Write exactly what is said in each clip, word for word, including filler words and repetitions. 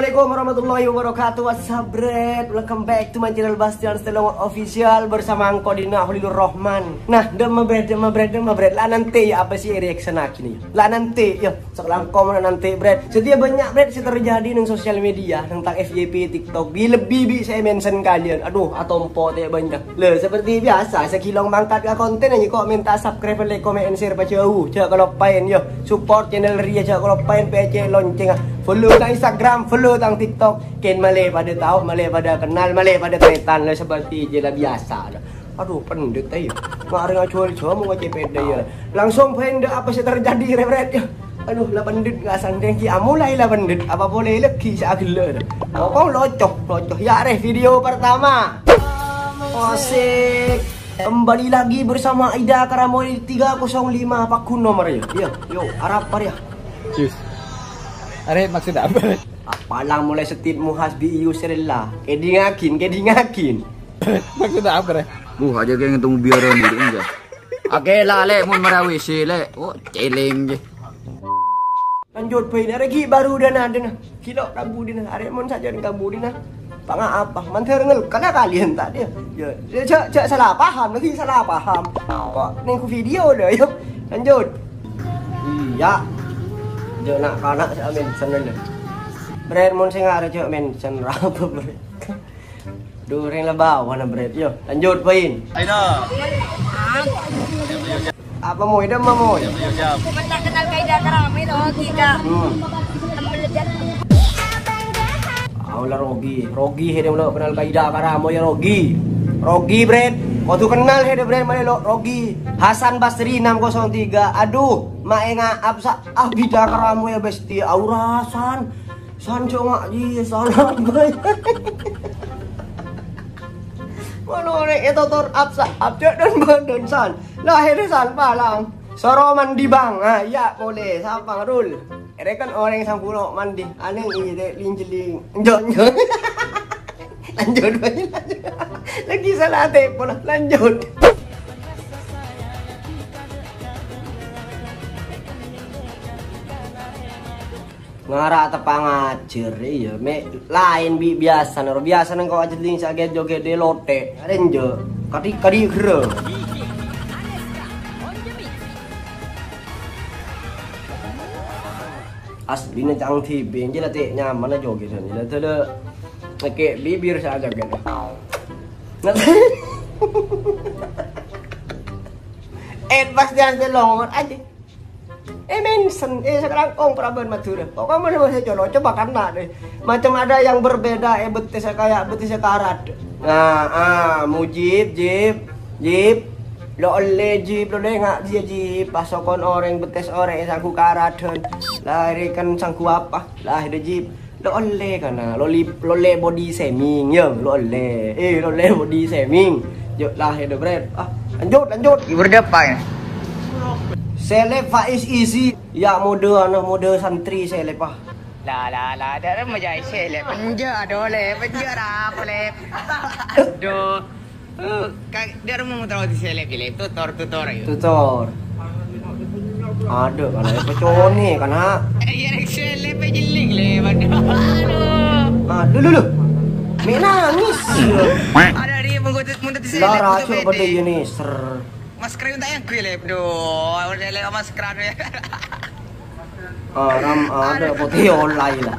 Assalamualaikum warahmatullahi wabarakatuh. What's up, Bret? Welcome back to my channel, Bastian Stelongo Official, bersama engko' dina Holilur Rahman. Nah, dâ'emma, Bret, dâ'emma, Bret, dâ'emma, Bret. La nantè, yâ, apa sè èreaction-aghi, yâ? La nantè, yâ. Sakalangkong la nantè, Bret. Satèya bânnya', Bret, sè terjadi neng sosial media, neng tang F Y P, TikTok. Bi-, lebbi bi' sè mention kalian. Aduh, atompo tè bânnya'. Lè, seperti biasa, saghilong mangkat ka konten, ayo kok minta subscribe, like, comment, and share, pajhâuh. Jhâ' kaloppaèn, yâ. Support channel rèya, jhâ' kaloppaèn pècè' loncèngnga. Follow tang Instagram, follow tang TikTok. Kèng malè padâ tao, malè padâ kennal, malè padâ tarètan, lè, seperti jhâ' la biasa, lè. Aduh, pendhit, ayo. Marèngnga jhuwâl jhâmo ngocè pèdâ, yâ. Langsung bhâi dâ' apa sè terjadi, rè, Bret, yâ. Aduh, la pendhit ngasang dengki amulai la pendhit. Apa polè lèghi sè aghellâ'. Pokok loco, loco. Yâ, rè, video pertama. Asik. Kembali lagi bersama Ida Karamoy tiga kosong lima, apa kun nomor, yâ? Iyâ, yo, arapa, yâ? Yes. Arè, maksud apa? Apalang mulai setit muhas bi iyus rela. Kèdingaghin, kèdingaghin. Maksud apa, rè? Buh, aja kayak ketemu biaran gitu, enggak. Oke lah, Lè, mon marawi sih, Lè. Oh, celeng je. Lanjut, bhâi, arè ghi' baru dâna, dâna. Ghi' lo' kabudina, arè mon sajân kabudina. Panga apa? Mandhâr ngel, kana kalian tadi. Ya, ya, jhâ', jhâ' salah paham, lagi salah paham. Kok neng video dâ, yuk. Lanjut. Iyâ. Jhâ' na'-kana' sè mention dâ. Bret, mon sè ngarè jhâ' mention, rapa, Bret? Duh, rèng la bâbâna, Bret. Yo, lanjut, poin. Ayo. Apa, Moy? Dâ'emma, Moy? Siap, siap. Pernah kenal Kaida Karame, toh, Kika? Hmm. Aula, rogi. Rogi, he, dâ'emma lo' kenal Kaida Karame, yâ, rogi. Rogi, Bret. Kodhu kenal, he, dâ, Bret, malè lo', rogi. Hasan Basri enam kosong tiga. Aduh, ma' enga' apsa, ah, Kaida Karame, yâ, besti. Aura, San. San coma ji salah bay. Mano rek etotor apsa abjek dan bandan san. Lahir san palang. Soro mandi bang. Ah, iya boleh. Sapa ngerul? Reken oreng sanggulo mandi. Aneh ini dek linjeling. Enjo, enjo. Lanjut, lanjut. Lagi salah tepo lah. Lanjut. Ngara teppa ngajhâr, iyâ, mè' laèn bi' biyasana, ro biyasana engko' ajhelling sè aghet-joghet è lotè'. Arè enjâ', kadhi', kadhi' ghârâ. Aslina cang dhibi', enjâ' la tè' nyamana joghet, enjâ' la tè' la ngekè' bibir sè ajhâgât. Eh, pas jhâ' longot ajâ. Eh, mention, eh, sakalangkong paraban Madhurâ. Pokoknya mana masih colo, coba karena deh. Macam ada yang berbeda, eh, betisnya kayak betisnya karat. Nah, ah, mujib, jib, jib. Lo olle jib, lo dengak dia jib. Pas sokon oreng betis oreng sanggu karat, hen. Lahir kan sanggu apa? Lahir jib. Lo olle kana, lo lip, lo le body shaming, ya, lo olle. Eh, lo le body shaming. Yo, lah, ya, Bret. Ah, lanjut, lanjut. Ibu ada apa ya? Seleb Faiz Isi. Ya, mode, anu, mode santri seleb, ah. Lah, lah, lah, ada orang menjadi seleb. Enjak, ada oleh, enjak, apa, leb? Aduh. Eh, ka-, dia orang mau tahu di seleb, seleb. Tutor, tutor, ayo. Tutor. Aduh, kalau itu cone, kana. Eh, iya, rek seleb, eh, jeling, leb. Aduh. Aduh. Aduh, lu, lu. Mè' nangis. Ada di mengutip, mengutip seleb, Lara, mengutip cok, pada pede. Ini, ser. Masker yang tak yang gue, leb. Aduh, udah, leb, masker, aduh, ya. Aram ada putih olai lah.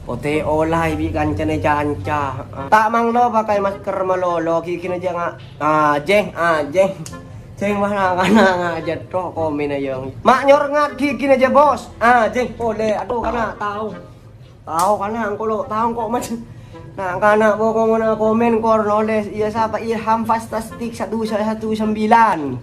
Putih olai bi' kancane canca. Ta' manglo pakai masker malolo, gigine aja nga-, ah, jeng, ah, jeng. Jeng, wah, na-, na-, na-, aja toh komen aja. Mak nyor ngat gigine aja, Bos. Ah, jeng, boleh. Aduh, kana tao. Tao kana engko' lo, tao engko' mas. Na'-kana' pokokna komen kor noles. Iya, sapa? Ilham Fantastik satu satu sembilan.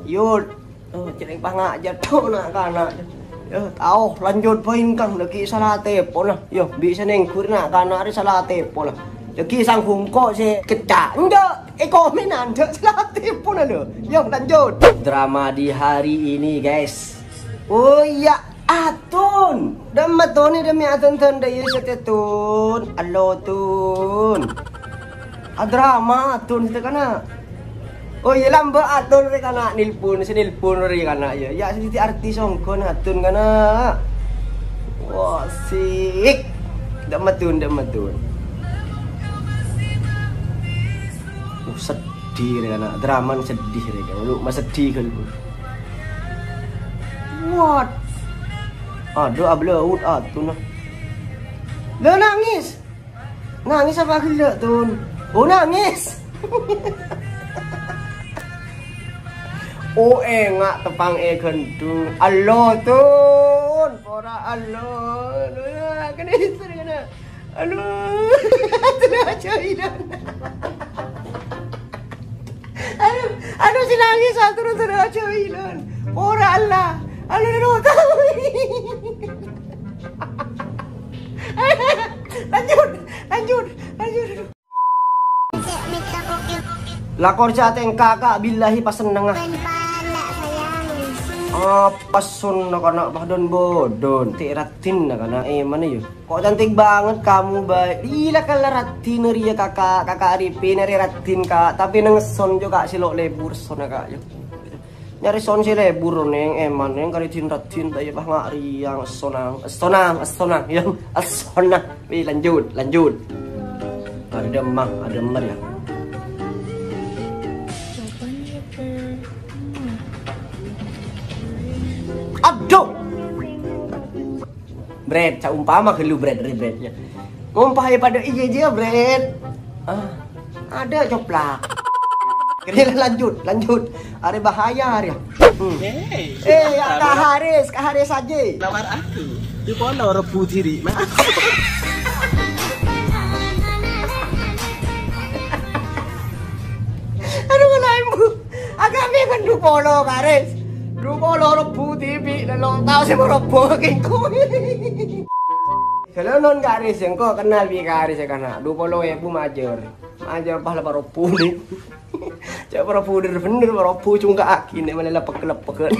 Yud. Oh, cereng pangajat, tuh, na'-kana'. Yo, tao, lanjut poin, Kang. Lagi salah tepo, nah. Yo, bisa nenggur, na'-kana', arè salah tepo, nah. Lagi sang hungko sè kecak. Enggak, eh, komen, enggak salah tepo, nah, lo. Yo, lanjut. Drama di hari ini, guys. Oh, iya, Atun. Dâ'emma Tun, dâ'emma Atun, Tun. Dâ' iyâ, sètè, Tun. Alo, Tun. Adrama, Atun, sètè, kana. Oh, iya, lamba' Atun rè kana' nelpon, sè nelpon rè kana', ya. Ya, sè dadi artis ongkon Atun kana'. Wah, sik. Dâ' meddhun, dâ' meddhun. Uh, sedih rè kana'. Draman sedih rè kana'. Lu, ma sedih kan. What? Adhu, ablaut, atu, nah. Lah, nangis. Nangis apa ghellâ', Tun? Oh, nangis. Oh, enga' teppang è ghândhung. Allo, Tun. Pora allo. Aduh, ya, kena istri, kena. Aduh. Sudah aja hilang. Aduh, aduh, si nangis, ah, terus, terus aja hilang. Pora Allah. Aduh, aduh, aduh. Lanjut, lanjut, lanjut. Lakor jâ' tèngka, Kak, billahi pas sennengnga. Apa sonna kana' padon bodon. Ti' raddhin na kana' è mana yâ? Kok cantik banget kamu, Bay. Ila kala raddhin rèya, Kakak. Kakak Arifin rè raddhin, Kak. Tapi neng son jâ', Kak, sè lo' lebur sonna, Kak, yâ. Nyarè son sè lebur, Neng, èman, Neng, karè din-raddhin, ta' iyâ, pas nga' rèya, essona, essona, essona, yâ, essona. Wi, lanjut, lanjut. Adâ' emmang, adâ' emmang, yâ. Adhu! Bret, saumpama ghâllu, Bret, rè, Bret, yâ. Ngompahè padâ iyâ jiyâ, Bret. Ah, adâ' coplak. Kènè' lanjut, lanjut. Arè bahaya, arè. Hmm. Hei, Eh, ya, Kak Haris, Kak Haris aja. Nawar aku. Di polo rebu diri, Mas. Aduh, kena ibu. Agak bingung du polo, Kak Haris. Du polo rebu tibi, lelo tao sih mau rebu kengko. Kalau non Kak Haris, engko kenal bi Kak Haris ya, kana. Du polo ebu major. Major pas lepas rebu nih. Cak para buder bener, para bu cungka'agi, nek malah lepek-lepek.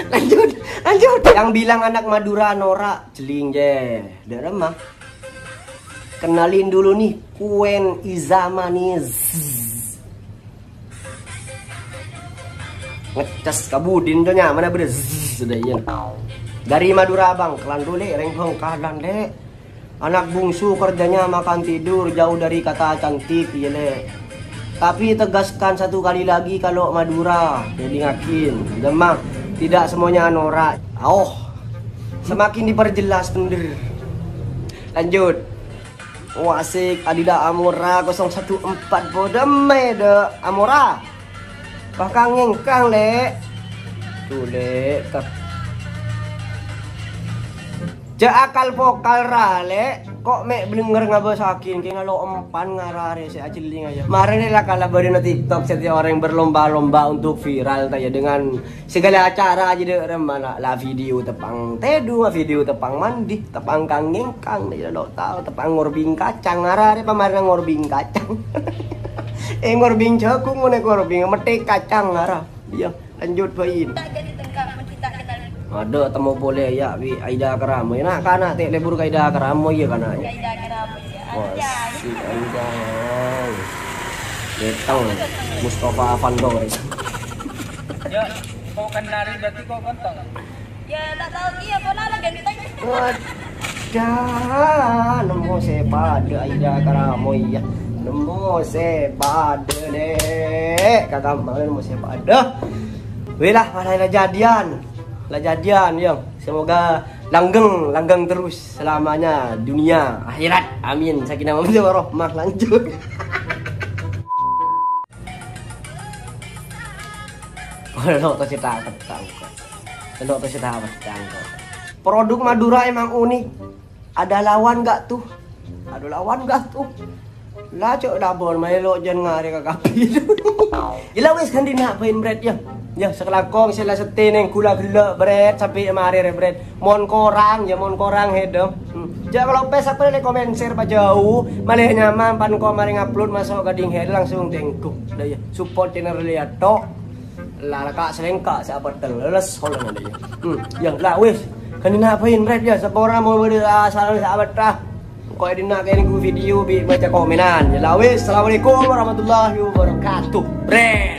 Lanjut, lanjut. Yang bilang anak Madura norak, jeling je. Dek remah. Kenalin dulu nih, Kuen Izamanis. Ngecas kabudin tuh nyaman apa deh. Zzz, sudah iya. Dari Madura, Bang, kelan dulu, Lek, reng bengkalan, Lek. Anak bungsu kerjanya makan tidur, jauh dari kata cantik, iya, Lek. Tapi tegaskan satu kali lagi kalau Madura, jadi ngakin. Demang, tidak semuanya norak. Oh, semakin diperjelas bener. Lanjut. Oh, asik, Adida Amora kosong satu empat, bodoh medo Amora. Wah, kang ngengkang, Lek. Tuh, Lek. Cek akal vokal ra, Lek. Kok mek blenger ngabasagin, kayak ngalo empan ngarare se ajeling aja. Kemarin ini lah kalah badana TikTok, setiap orang berlomba-lomba untuk viral, ta ya, dengan segala acara aja deh, remana lah video tepang tedu, video tepang mandi, tepang kang ngengkang, ya lo tau, tepang ngorbing kacang, ngarare pamarna ngorbing kacang. Eh, ngorbing jagung, ngone ngorbing, metik kacang, ngara. Iya, lanjut, Bain. Ada temu boleh ya, wi Aida Keramoy. Nak kana te lebur ka Aida Keramoy ya, kana. Aida Keramoy, ya. Wah, si Aida. Datang Mustafa Avandor. Ya, kau kenal berarti kau ganteng. Ya, tak tahu dia, kau lah ganteng. Wadah, nemo se pada Aida Keramoy ya. Nemo se pada deh. Kagak malah nemo se pada. Weh lah, malah lah jadian. Lah jadian, ya. Semoga langgeng, langgeng terus selamanya dunia akhirat. Amin. Sakinah mawaddah warahmah, lanjut. Kalau to cerita petang kok. Kalau to cerita petang kok. Produk Madura emang unik. Ada lawan nggak tuh? Ada lawan nggak tuh? Lah, cok, labor maelo jan ngare ka kapi. Gila wis, ganti nak bain, Bret, ya. Ya, sekelangkong sela sete neng gula gela, Bret, sampai mare re, Bret. Mon korang, ya mon korang, hedo. Hmm. Jak kalau pes apa le komen share pa jauh, malah nyaman pan kok mari ngupload masuk gading head langsung tengkuk. Dah ya, support channel lihat tok. Lah, kak selengka, siapa teles, kalau ada ya. Hmm, ya, lah, wis. Ganti nak bain, Bret, ya, sepora mau beri asal sahabat dah. Kok edina kene ku video bi baca komenan. Ya lah wis, assalamualaikum warahmatullahi wabarakatuh. Bre.